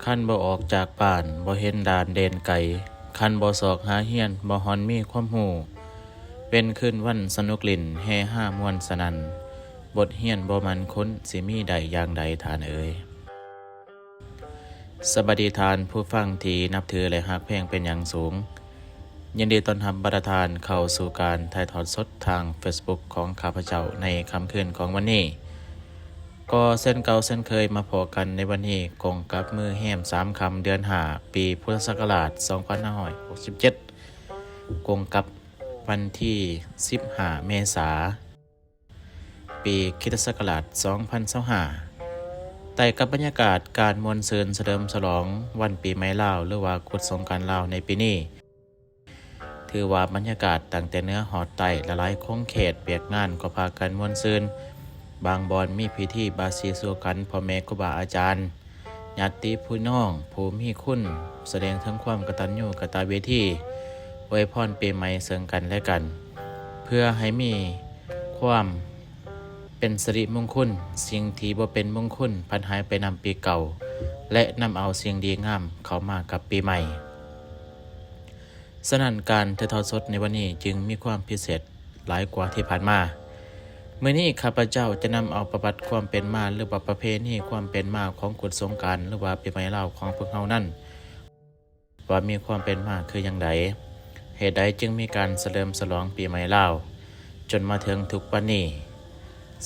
ຄັນບໍ່ອອກຈາກບ້ານ ບໍ່ເຫັນດ່ານແດນໄກ, ຄັນບໍ່ຊອກຫາຮຽນ ບໍ່ຮ່ອນມີຄວາມຮູ້. ເປັນຄືນວັນສະໜຸກຫຼິ້ນ ເຮຮາມ່ວນສະນັ່ນ, ບົດຮຽນບໍ່ໝັ້ນຄຸນ ຊິມີໄດ້ຢ່າງໃດທ່ານເອີຍ? ສະບາຍດີທ່ານຜູ້ຟັງທີ່ນັບຖື ແລະ ຮັກແພງເປັນຢ່າງສູງ. ຍິນດີຕ້ອນຮັບບັນດາທ່ານເຂົ້າສູ່ການຖ່າຍທອດສົດທາງເຟສບຸກຂອງຂ້າພະເຈົ້າໃນຄ່ຳຄືນຂອງວັນນີ້. ກໍເຊັ່ນເກົ່າເຊັ່ນເຄີຍ ມາພໍ້ກັນໃນວັນນີ້ ກົງກັບມື້ແຮມສາມຄ່ຳ ເດືອນຫ້າ ປີພຸດທະສັກກະລາດສອງພັນຫ້າຮ້ອຍຫົກສິບເຈັດ ກົງກັບວັນທີສິບຫ້າ ເມສາ ປີຄຣິສຕະສັກກະລາດສອງພັນຊາວຫ້າ ໃຕ້ກັບບັນຍາກາດການມ່ວນຊື່ນສະເຫຼີມສະຫຼອງວັນປີໃໝ່ລາວ ຫຼືວ່າກຸດສົງການລາວໃນປີນີ້ ຖືວ່າບັນຍາກາດຕັ້ງແຕ່ເໜືອຮອດໃຕ້ ຫຼາຍໆຂົງເຂດວຽກງານກໍພາກັນມ່ວນຊື່ນ, ບາງບ່ອນມີພິທີບາສີສູ່ກັນ ພໍ່ແມ່ຄູບາອາຈານ, ຍາດຕິພີ່ນ້ອງຜູ້ມີຄຸນ ສະແດງເຖິງຄວາມກະຕັນຍູກະຕະເວທີ ອວຍພອນປີໃໝ່ເຊິ່ງກັນແລະກັນ ເພື່ອໃຫ້ມີຄວາມເປັນສິລິມຸງຄຸນ, ສິ່ງທີ່ບໍ່ເປັນມຸງຄຸນພັດຫາຍໄປນຳປີເກົ່າ ແລະ ນຳເອົາສິ່ງດີງາມເຂົ້າມາກັບປີໃໝ່. ສະນັ້ນ ການຖ່າຍທອດສົດໃນວັນນີ້ຈຶ່ງມີຄວາມພິເສດຫຼາຍກວ່າທີ່ຜ່ານມາ. ມື້ນີ້ຂ້າພະເຈົ້າຈະນຳເອົາປະຫວັດຄວາມເປັນມາ ຫຼືວ່າປະເພນີຄວາມເປັນມາຂອງກຸດສົງການ ຫຼືວ່າປີໃໝ່ລາວຂອງພວກເຮົານັ້ນ ວ່າມີຄວາມເປັນມາຄືຢ່າງໃດ, ເຫດໃດຈຶ່ງມີການສະເຫຼີມສະຫຼອງປີໃໝ່ລາວຈົນມາເຖິງທຸກວັນນີ້.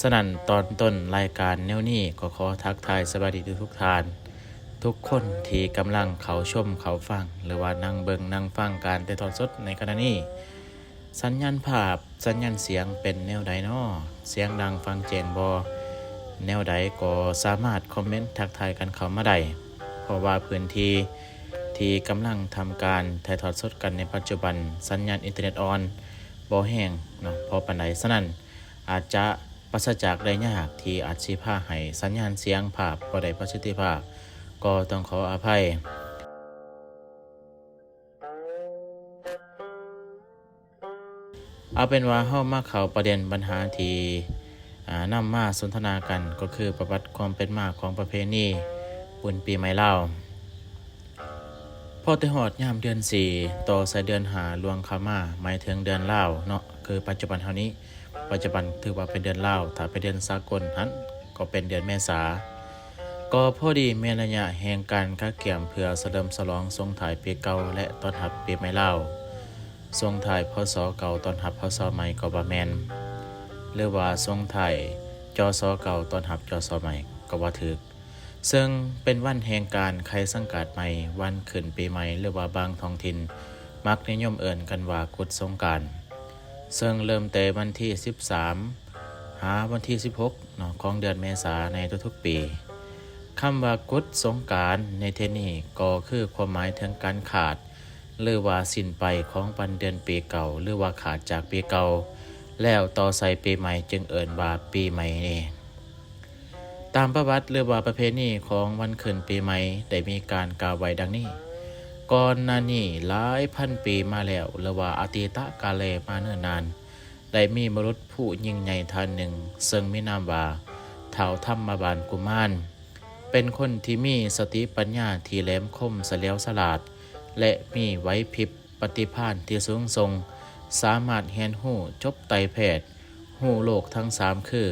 ສະນັ້ນ ຕອນຕົ້ນລາຍການແນວນີ້ ກໍຂໍທັກທາຍສະບາຍດີທຸກໆທ່ານ ທຸກຄົນທີ່ກຳລັງເຂົ້າຊົມເຂົ້າຟັງ ຫຼືວ່ານັ່ງເບິ່ງນັ່ງຟັງການຖ່າຍທອດສົດໃນຂະນະນີ້. ສັນຍານພາບ, ສັນຍານສຽງເປັນແນວໃດນໍ? ສຽງດັງຟັງແຈ້ງບໍ່? ແນວໃດກໍສາມາດຄອມເມັນທັກທາຍກັນເຂົ້າມາໄດ້, ເພາະວ່າພື້ນທີ່ທີ່ກຳລັງທຳການຖ່າຍທອດສົດກັນໃນປັດຈຸບັນ ສັນຍານອິນເຕີເນັດອ່ອນ, ບໍ່ແຮງເນາະ ພໍປານໃດ. ສະນັ້ນ ອາດຈະປາສະຈາກໄດ້ຍາກທີ່ອາດຊິພາໃຫ້ສັນຍານສຽງພາບບໍ່ໄດ້ປະສິດທິພາບ, ກໍຕ້ອງຂໍອະໄພ. ເອົາເປັນວ່າເຮົາມາເຂົ້າປະເດັນບັນຫາທີ່ ອາ ນຳມາສົນທະນາກັນ ກໍຄືປະຫວັດຄວາມເປັນມາຂອງປະເພນີບຸນປີໃໝ່ລາວ. ພໍແຕ່ຮອດຍາມເດືອນສີ່ ຕໍ່ໃສ່ເດືອນຫ້າລ່ວງເຂົ້າມາ ໝາຍເຖິງເດືອນລາວເນາະ ຄືປັດຈຸບັນເຮົານີ້ ປັດຈຸບັນຖືວ່າເປັນເດືອນລາວ, ຖ້າເປັນເດືອນສາກົນຫັ້ນ ກໍເປັນເດືອນເມສາ. ກໍພໍດີແມ່ນໄລຍະແຫ່ງການກະກຽມເພື່ອສະເຫຼີມສະຫຼອງສົ່ງທ້າຍປີເກົ່າ ແລະ ຕ້ອນຮັບປີໃໝ່ລາວ. ສົ່ງທ້າຍ ພ.ສ. ເກົ່າ ຕ້ອນຮັບ ພ.ສ. ໃໝ່ກໍວ່າແມ່ນ, ຫຼືວ່າສົ່ງທ້າຍ ຈ.ສ. ເກົ່າ ຕ້ອນຮັບ ຈ.ສ. ໃໝ່ກໍວ່າຖືກ. ເຊິ່ງເປັນວັນແຫ່ງການໄຂສັງກາດໃໝ່, ວັນຂຶ້ນປີໃໝ່ ຫຼືວ່າບາງທ້ອງຖິ່ນມັກນິຍົມເອີ້ນກັນວ່າກຸດສົງການ, ເຊິ່ງເລີ່ມແຕ່ວັນທີສິບສາມ ຫາວັນທີສິບຫົກເນາະ ຂອງເດືອນເມສາໃນທຸກໆປີ. ຄຳວ່າກຸດສົງການໃນທີ່ນີ້ກໍຄືຄວາມໝາຍເຖິງການຂາດ ຫຼືວ່າສິ້ນໄປຂອງວັນເດືອນປີເກົ່າ ຫຼືວ່າຂາດຈາກປີເກົ່າ ແລ້ວຕໍ່ໃສ່ປີໃໝ່ ຈຶ່ງເອີ້ນວ່າປີໃໝ່ນີ້. ຕາມປະຫວັດ ຫຼືວ່າປະເພນີຂອງວັນຂຶ້ນປີໃໝ່ ໄດ້ມີການກ່າວໄວ້ດັ່ງນີ້, ກ່ອນໜ້ານີ້ຫຼາຍພັນປີມາແລ້ວ ຫຼືວ່າອະຕີຕະກາເລມາເນີນນານ, ໄດ້ມີບຸລຸດຜູ້ຍິ່ງໃຫຍ່ທ່ານໜຶ່ງ ເຊິ່ງມີນາມວ່າທ້າວທຳມະບານກຸມານ, ເປັນຄົນທີ່ມີສະຕິປັນຍາທີ່ແຫຼມຄົມສະຫຼຽວສະຫຼາດ ແລະ ມີໄຫວພິບປະຕິພານທີ່ສູງສົ່ງ, ສາມາດຮຽນຮູ້ຈົບໄຕແພດ, ຮູ້ໂລກທັງສາມຄື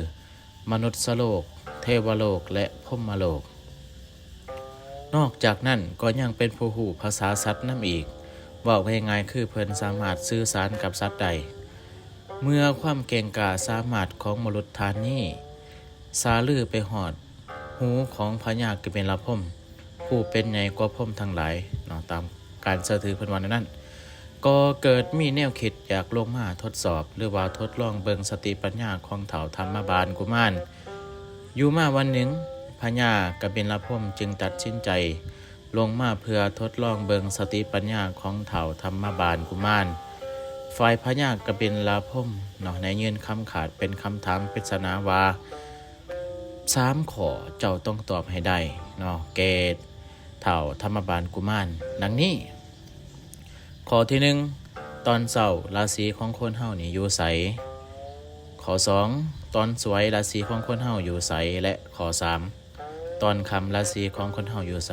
ມະນຸດສະໂລກ, ເທວະໂລກ ແລະ ພົມມະໂລກ. ນອກຈາກນັ້ນກໍຍັງເປັນຜູ້ຮູ້ພາສາສັດນຳອີກ, ເວົ້າງ່າຍໆຄືເພິ່ນສາມາດສື່ສານກັບສັດໄດ້. ເມື່ອຄວາມເກັ່ງກ້າສາມາດຂອງບຸລຸດທ່ານນີ້ສາລືໄປຮອດ ຫູຂອງພະຍາກະບິນລະພົມ ຜູ້ເປັນໃຫຍ່ກວ່າພົມທັງຫຼາຍເນາະ ຕາມການເຊື່ອຖືເພິ່ນວ່າແນວນັ້ນ, ກໍເກີດມີແນວຄິດຢາກລົງມາທົດສອບ ຫຼືວ່າທົດລອງເບິ່ງສະຕິປັນຍາຂອງທ້າວທຳມະບານກຸມານ. ຢູ່ມາວັນໜຶ່ງ ພະຍາກະບິນລະພົມຈຶ່ງຕັດສິນໃຈລົງມາເພື່ອທົດລອງເບິ່ງສະຕິປັນຍາຂອງທ້າວທຳມະບານກຸມານ. ຝ່າຍພະຍາກະບິນລະພົມເນາະ ໄດ້ຍື່ນຄຳຂາດເປັນຄຳຖາມປິດສະໜາວ່າ ສາມຂໍ້ເຈົ້າຕ້ອງຕອບໃຫ້ໄດ້ເນາະ ແກ່ທ້າວທຳມະບານກຸມານ ດັ່ງນີ້. ຂໍ້ທີໜຶ່ງ, ຕອນເຊົ້າລາສີຂອງຄົນເຮົານີ້ຢູ່ໃສ? ຂໍ້ສອງ, ຕອນສວຍລາສີຂອງຄົນເຮົາຢູ່ໃສ? ແລະ ຂໍ້ສາມ, ຕອນຄ່ຳລາສີຂອງຄົນເຮົາຢູ່ໃສ?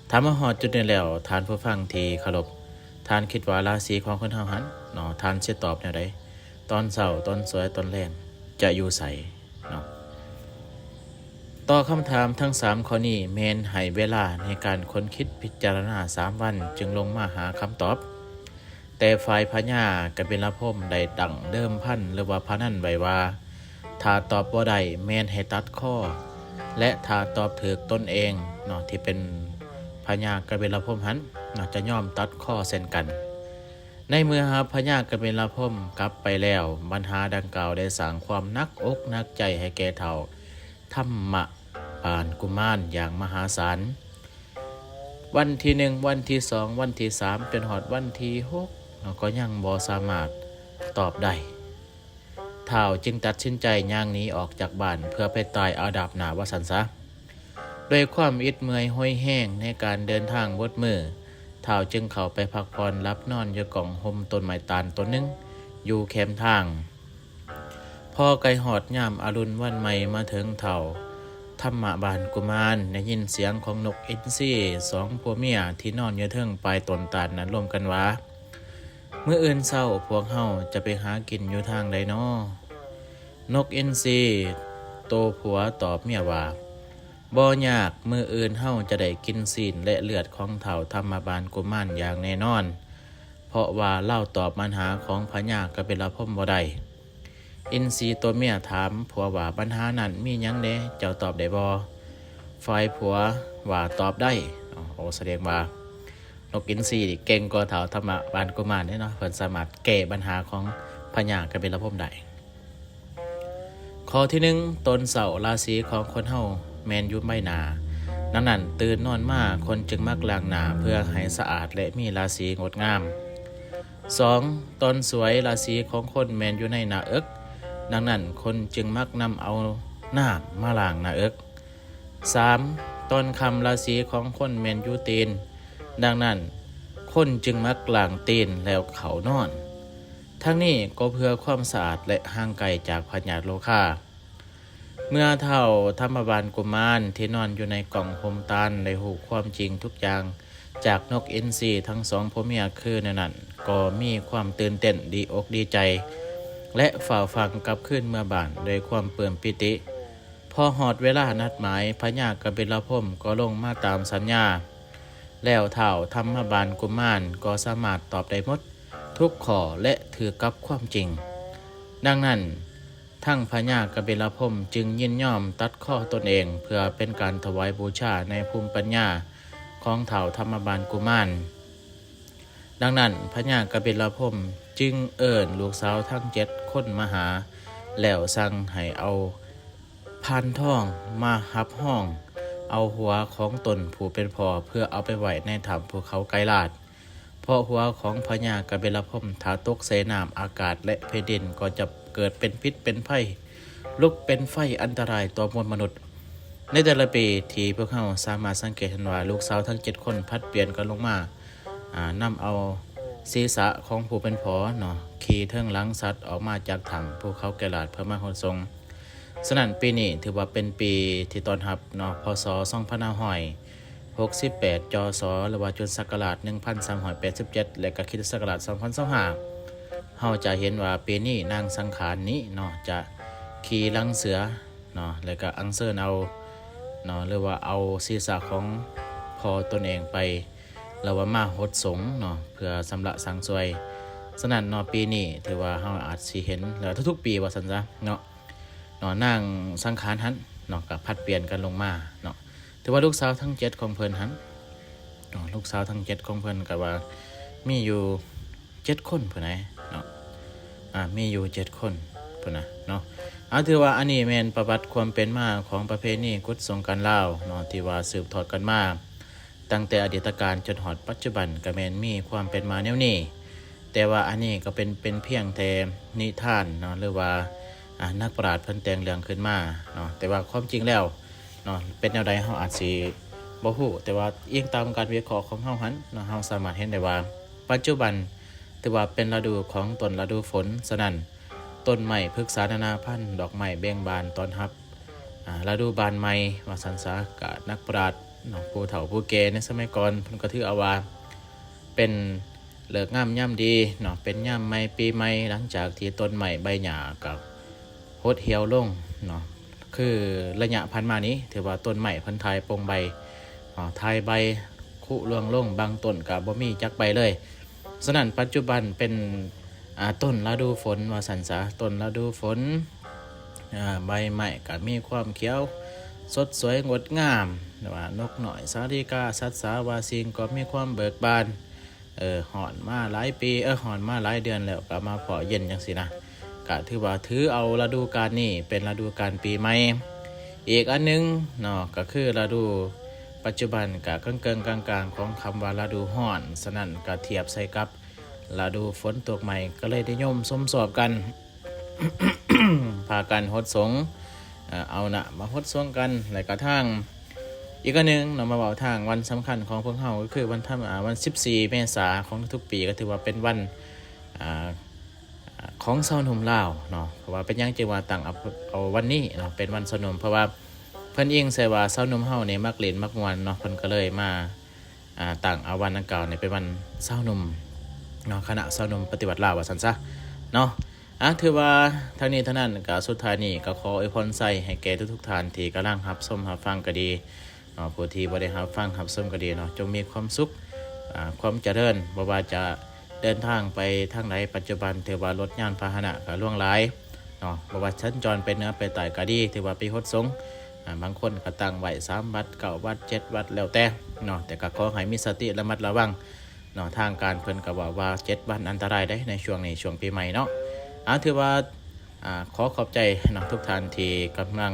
ຖ້າມາຮອດຈຸດນີ້ແລ້ວ, ທ່ານຜູ້ຟັງທີ່ເຄົາລົບ, ທ່ານຄິດວ່າລາສີຂອງຄົນເຮົາຫັ້ນເນາະ, ທ່ານຊິຕອບແນວໃດ? ຕອນເຊົ້າ, ຕອນສວຍ, ຕອນແລງ. ຈະຢູ່ໃສເນາະ? ຕໍ່ຄຳຖາມທັງສາມຂໍ້ນີ້ ແມ່ນໃຫ້ເວລາໃນການຄົ້ນຄິດພິຈາລະນາສາມວັນ ຈຶ່ງລົງມາຫາຄຳຕອບ. ແຕ່ຝ່າຍພະຍາກະບິລະພົມໄດ້ຕັ້ງເດີມພັນ ຫຼືວ່າພະນັນໄວ້ວ່າ ຖ້າຕອບບໍ່ໄດ້ແມ່ນໃຫ້ຕັດຄໍ ແລະ ຖ້າຕອບຖືກຕົນເອງເນາະ ທີ່ເປັນພະຍາກະບິລະພົມຫັ້ນເນາະ ຈະຍອມຕັດຄໍເຊັ່ນກັນ. ໃນເມື່ອພະຍາກະບິລະພົມກັບໄປແລ້ວ, ບັນຫາດັ່ງກ່າວໄດ້ສ້າງຄວາມໜັກອົກໜັກໃຈໃຫ້ແກ່ທ້າວທຳມະບານກຸມານຢ່າງມະຫາສານ. ວັນທີໜຶ່ງ, ວັນທີສອງ, ວັນທີສາມ ຈົນຮອດວັນທີຫົກ ກໍຍັງບໍ່ສາມາດຕອບໄດ້. ທ້າວຈຶ່ງຕັດສິນໃຈຍ່າງໜີອອກຈາກບ້ານເພື່ອໄປຕາຍເອົາດາບໜ້າວ່າຊັ້ນຊະ. ດ້ວຍຄວາມອິດເມື່ອຍໂຫຍແຮງໃນການເດີນທາງໝົດມື້, ທ້າວຈຶ່ງເຂົ້າໄປພັກຜ່ອນຫຼັບນອນຢູ່ກ້ອງຮົ່ມຕົ້ນໄມ້ຕານຕົ້ນໜຶ່ງຢູ່ແຄມທາງ. ພໍໃກ້ຮອດຍາມອະລຸນວັນໃໝ່ມາເຖິງ, ທ້າວທຳມະບານກຸມານໄດ້ຍິນສຽງຂອງນົກອິນຊີສອງຜົວເມຍທີ່ນອນຢູ່ເທິງປາຍຕົ້ນຕານນັ້ນລົມກັນວ່າ, ມື້ອື່ນເຊົ້າພວກເຮົາຈະໄປຫາກິນຢູ່ທາງໃດນໍ? ນົກອິນຊີໂຕຜົວຕອບເມຍວ່າ, ບໍ່ຍາກ, ມື້ອື່ນເຮົາຈະໄດ້ກິນຊີ້ນ ແລະ ເລືອດຂອງທ້າວທຳມະບານກຸມານຢ່າງແນ່ນອນ, ເພາະວ່າລາວຕອບບັນຫາຂອງພະຍາກະບິລະພົມບໍ່ໄດ້. ອິນຊີໂຕເມຍຖາມຜົວວ່າ, ບັນຫານັ້ນມີຫຍັງແດ່? ເຈົ້າຕອບໄດ້ບໍ່? ຝ່າຍຜົວວ່າ, ຕອບໄດ້. ໂອ້, ສະແດງວ່ານົກອິນຊີນີ້ເກັ່ງກວ່າທ້າວທຳມະບານກຸມານເດ້ເນາະ, ເພິ່ນສາມາດແກ້ບັນຫາຂອງພະຍາກະບິລະພົມໄດ້. ຂໍ້ທີໜຶ່ງ, ຕອນເຊົ້າລາສີຂອງຄົນເຮົາແມ່ນຢູ່ໃບໜ້າ, ດັ່ງນັ້ນ ຕື່ນນອນມາຄົນຈຶ່ງມັກລ້າງໜ້າເພື່ອໃຫ້ສະອາດ ແລະ ມີລາສີງົດງາມ. ສອງ, ຕອນສວຍລາສີຂອງຄົນແມ່ນຢູ່ໃນໜ້າເອິກ, ດັ່ງນັ້ນ ຄົນຈຶ່ງມັກນຳເອົານ້ຳມາລ້າງໜ້າເອິກ. ສາມ, ຕອນຄ່ຳລາສີຂອງຄົນແມ່ນຢູ່ຕີນ, ດັ່ງນັ້ນ ຄົນຈຶ່ງມັກລ້າງຕີນແລ້ວເຂົ້ານອນ. ທັງນີ້ກໍເພື່ອຄວາມສະອາດ ແລະ ຫ່າງໄກຈາກພະຍາດໂລຄາ. ເມື່ອທ້າວທຳມະບານກຸມານທີ່ນອນຢູ່ໃນກ້ອງຮົ່ມຕານໄດ້ຮູ້ຄວາມຈິງທຸກຢ່າງຈາກນົກອິນຊີທັງສອງຜົວເມຍຄືແນວນັ້ນ, ກໍມີຄວາມຕື່ນເຕັ້ນ, ດີອົກດີໃຈ ແລະ ຟ້າວຟັ່ງກັບຄືນເມືອບ້ານດ້ວຍຄວາມປຶ້ມປີຕິ. ພໍຮອດເວລານັດໝາຍ, ພະຍາກະບິລະພົມກໍລົງມາຕາມສັນຍາ, ແລ້ວທ້າວທຳມະບານກຸມານກໍສາມາດຕອບໄດ້ໝົດທຸກຂໍ້ ແລະ ຖືກກັບຄວາມຈິງ. ດັ່ງນັ້ນ, ທັງພະຍາກະບິລະພົມຈຶ່ງຍິນຍອມຕັດຄໍຕົນເອງ ເພື່ອເປັນການຖວາຍບູຊາໃນພູມປັນຍາຂອງທ້າວທຳມະບານກຸມານ. ດັ່ງນັ້ນ, ພະຍາກະບິລະພົມຈຶ່ງເອີ້ນລູກສາວທັງເຈັດຄົນມາຫາ, ແລ້ວສັ່ງໃຫ້ເອົາພານທອງມາຮັບຮອງເອົາຫົວຂອງຕົນຜູ້ເປັນພໍ່ ເພື່ອເອົາໄປໄວ້ໃນຖ້ຳພູເຂົາໄກລາດ. ເພາະຫົວຂອງພະຍາກະບິລະພົມ ຖ້າຕົກໃສ່ນ້ຳ, ອາກາດ ແລະ ແຜ່ນດິນ ກໍຈະເກີດເປັນພິດເປັນໄພ, ລຸກເປັນໄຟອັນຕະລາຍຕໍ່ມວນມະນຸດ. ໃນແຕ່ລະປີທີ່ພວກເຮົາສາມາດສັງເກດເຫັນວ່າ ລູກສາວທັງເຈັດຄົນຜັດປ່ຽນກັນລົງມາ, ອາ, ນຳເອົາສີສະຂອງຜູ້ເປັນພໍ່ເນາະ, ຂີ່ເທິງຫຼັງສັດອອກມາຈາກຖ້ຳພູເຂົາໄກລາດເພື່ອມາຫົດສົງ. ສະນັ້ນ ປີນີ້ຖືວ່າເປັນປີທີ່ຕ້ອນຮັບເນາະ ພ.ສ. ສອງພັນຫ້າຮ້ອຍ ຫົກສິບແປດ ຈ.ສ. ຫຼືວ່າຈຸນສັກກະລາດ ໜຶ່ງພັນສາມຮ້ອຍແປດສິບເຈັດ ແລະ ກະຄຣິສຕະສັກກະລາດ ສອງພັນຊາວຫ້າ ເຮົາຈະເຫັນວ່າປີນີ້ນາງສັງຂານນີ້ເນາະ ຈະຂີ່ຫຼັງເສືອເນາະ ແລະ ກະອັນເຊີນເອົາເນາະ ຫຼືວ່າເອົາສີສະຂອງພໍ່ຕົນເອງໄປ ຫຼືວ່າມາຫົດສົງເນາະ ເພື່ອຊຳລະສັງສວຍ. ສະນັ້ນເນາະ ປີນີ້ຖືວ່າເຮົາອາດຊິເຫັນ ແລະ ທຸກໆປີວ່າຊັ້ນຊະເນາະ ເນາະ ນາງສັງຂານຫັ້ນເນາະ ກະຜັດປ່ຽນກັນລົງມາເນາະ. ຖືວ່າລູກສາວທັງເຈັດຂອງເພິ່ນຫັ້ນເນາະ ລູກສາວທັງເຈັດຂອງເພິ່ນກະວ່າມີຢູ່ເຈັດຄົນພຸ້ນໃດເນາະ ອາ ມີຢູ່ເຈັດຄົນພຸ້ນນະເນາະ. ອາ ຖືວ່າອັນນີ້ແມ່ນປະຫວັດຄວາມເປັນມາຂອງປະເພນີກຸດສົງການລາວເນາະ ທີ່ວ່າສືບທອດກັນມາ ຕັ້ງແຕ່ອະດີດຕະການຈົນຮອດປັດຈຸບັນ ກະແມ່ນມີຄວາມເປັນມາແນວນີ້. ແຕ່ວ່າອັນນີ້ກໍເປັນ ເປັນພຽງແຕ່ນິທານເນາະ ຫຼືວ່າ ອາ ນັກປະຫລາດເພິ່ນແຕ່ງເລື່ອງຂຶ້ນມາເນາະ. ແຕ່ວ່າຄວາມຈິງແລ້ວເນາະ ເປັນແນວໃດເຮົາອາດຊິບໍ່ຮູ້, ແຕ່ວ່າອີງຕາມການວິເຄາະຂອງເຮົາຫັ້ນເນາະ ເຮົາສາມາດເຫັນໄດ້ວ່າ ປັດຈຸບັນຖືວ່າເປັນລະດູຂອງຕົ້ນລະດູຝົນ. ສະນັ້ນ ຕົ້ນໄມ້ພຶກສານານາພັນ, ດອກໄມ້ເບັ່ງບານຕ້ອນຮັບ ອາ ລະດູບານໃໝ່ວ່າຊັ້ນຊະ. ກະນັກປະຫລາດເນາະ ຜູ້ເຖົ້າຜູ້ແກ່ໃນສະໄໝກ່ອນ ເພິ່ນກໍຖືເອົາວ່າເປັນເລີກງາມຍາມດີເນາະ ເປັນຍາມໃໝ່ປີໃໝ່ ຫຼັງຈາກທີ່ຕົ້ນໄມ້ໃບຫຍ້າກະ ຫົດຫ່ຽວລົງເນາະ. ຄືໄລຍະຜ່ານມານີ້ ຖືວ່າຕົ້ນໄມ້ເພິ່ນຖ່າຍໂປ່ງໃບ ເນາະ ຖ່າຍໃບຄຸລ່ວງລົງ, ບາງຕົ້ນກໍບໍ່ມີຈັກໃບເລີຍ. ສະນັ້ນປັດຈຸບັນເປັນ ອ່າ ຕົ້ນລະດູຝົນວ່າຊັ້ນຊະ, ຕົ້ນລະດູຝົນ ອ່າ ໃບໄມ້ກໍມີຄວາມຂຽວສົດສວຍງົດງາມ, ວ່ານົກນ້ອຍສາລິກາ ສັດສາວາສິ່ງກໍມີຄວາມເບີກບານ. ເອີ ຮ້ອນມາຫຼາຍປີ ເອີ ຮ້ອນມາຫຼາຍເດືອນແລ້ວ ກໍມາພໍ້ເຢັນຈັ່ງຊີ້ນະ, ກະຖືວ່າຖືເອົາລະດູການນີ້ເປັນລະດູການປີໃໝ່. ອີກອັນໜຶ່ງເນາະ ກໍຄືລະດູປັດຈຸບັນກະເກິ່ງໆກາງໆຂອງຄຳວ່າລະດູຮ້ອນ, ສະນັ້ນກະທຽບໃສ່ກັບລະດູຝົນຕົກໃໝ່ ກໍເລີຍນິຍົມຊົມຊອບກັນ ພາກັນຫົດສົງ ເອີ ເອົານ້ຳມາຫົດສົງກັນ ແລະກະທາງ ອີກອັນໜຶ່ງເນາະ ມາເວົ້າທາງວັນສຳຄັນຂອງພວກເຮົາ ກໍຄືວັນທຳ ອ່າ ວັນສິບສີ່ເມສາຂອງທຸກໆປີ ກໍຖືວ່າເປັນວັນ ອ່າ ຂອງຊາວໜຸ່ມລາວເນາະ. ເພາະວ່າເປັນຫຍັງຈຶ່ງວ່າຕັ້ງເອົາ ເອົາວັນນີ້ເນາະ ເປັນວັນຊາວໜຸ່ມ? ເພາະວ່າເພິ່ນອີງໃສ່ວ່າຊາວໜຸ່ມເຮົານີ້ມັກຫຼິ້ນມັກມ່ວນເນາະ, ເພິ່ນກໍເລີຍມາ ອ່າ ຕັ້ງເອົາວັນດັ່ງກ່າວນີ້ເປັນວັນຊາວໜຸ່ມເນາະ, ຄະນະຊາວໜຸ່ມປະຕິວັດລາວວ່າຊັ້ນຊະເນາະ. ອ່າ ຖືວ່າທັງນີ້ທັງນັ້ນ ກໍສຸດທ້າຍນີ້ກໍຂໍອວຍພອນໄຊໃຫ້ແກ່ທຸກໆທ່ານທີ່ກຳລັງຮັບຊົມຮັບຟັງກໍດີເນາະ, ຜູ້ທີ່ບໍ່ໄດ້ຮັບຟັງຮັບຊົມກໍດີເນາະ, ຈົ່ງມີຄວາມສຸກ ອ່າ ຄວາມຈະເລີນ, ບໍ່ວ່າຈະເດີນທາງໄປທາງໃດ. ປັດຈຸບັນຖືວ່າລົດຍານພາຫະນະກໍຫຼວງຫຼາຍເນາະ, ບໍ່ວ່າສັນຈອນໄປເໜືອໄປໃຕ້ກໍດີ ຖືວ່າໄປຫົດສົງ. ອ່າ ບາງຄົນກໍຕັ້ງໄວ້ສາມວັດ ເກົ້າວັດ ເຈັດວັດ ແລ້ວແຕ່ເນາະ, ແຕ່ກໍຂໍໃຫ້ມີສະຕິລະມັດລະວັງ ເນາະ. ທາງການເພິ່ນກໍເວົ້າວ່າເຈັດວັນອັນຕະລາຍເດ້ ໃນຊ່ວງນີ້ ຊ່ວງປີໃໝ່ເນາະ. ອ່າ ຖືວ່າ ອ່າ ຂໍຂອບໃຈເນາະ ທຸກທ່ານທີ່ກຳລັງ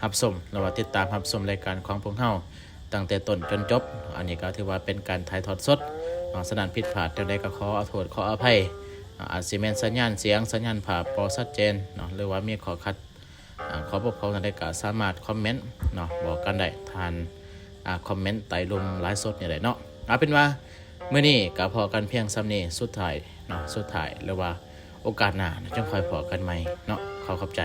ຮັບຊົມ ຫຼືວ່າຕິດຕາມຮັບຊົມລາຍການຂອງພວກເຮົາຕັ້ງແຕ່ຕົ້ນຈົນຈົບ. ອັນນີ້ກໍຖືວ່າເປັນການຖ່າຍທອດສົດເນາະ, ສະນັ້ນຜິດພາດຈັ່ງໃດກໍຂໍໂທດຂໍອະໄພ. ອ່າ ອາດຊິແມ່ນສັນຍານສຽງ ສັນຍານພາບບໍ່ຊັດເຈນເນາະ ຫຼືວ່າມີຂໍ້ຂັດ ອ່າ ຂໍ້ບົກຜ່ອງອັນໃດກໍສາມາດຄອມເມັນເນາະ ບອກກັນໄດ້ ຜ່ານ ອ່າ ຄອມເມັນໃຕ້ລຸ່ມໄລຟ໌ສົດນີ້ໄດ້ເນາະ. ເອົາເປັນວ່າມື້ນີ້ກໍພໍ້ກັນພຽງສ່ຳນີ້, ສຸດທ້າຍເນາະ ສຸດທ້າຍ ຫຼືວ່າໂອກາດໜ້າເນາະ ຈຶ່ງຄ່ອຍພໍ້ກັນໃໝ່ເນາະ. ຂໍຂອບໃຈ.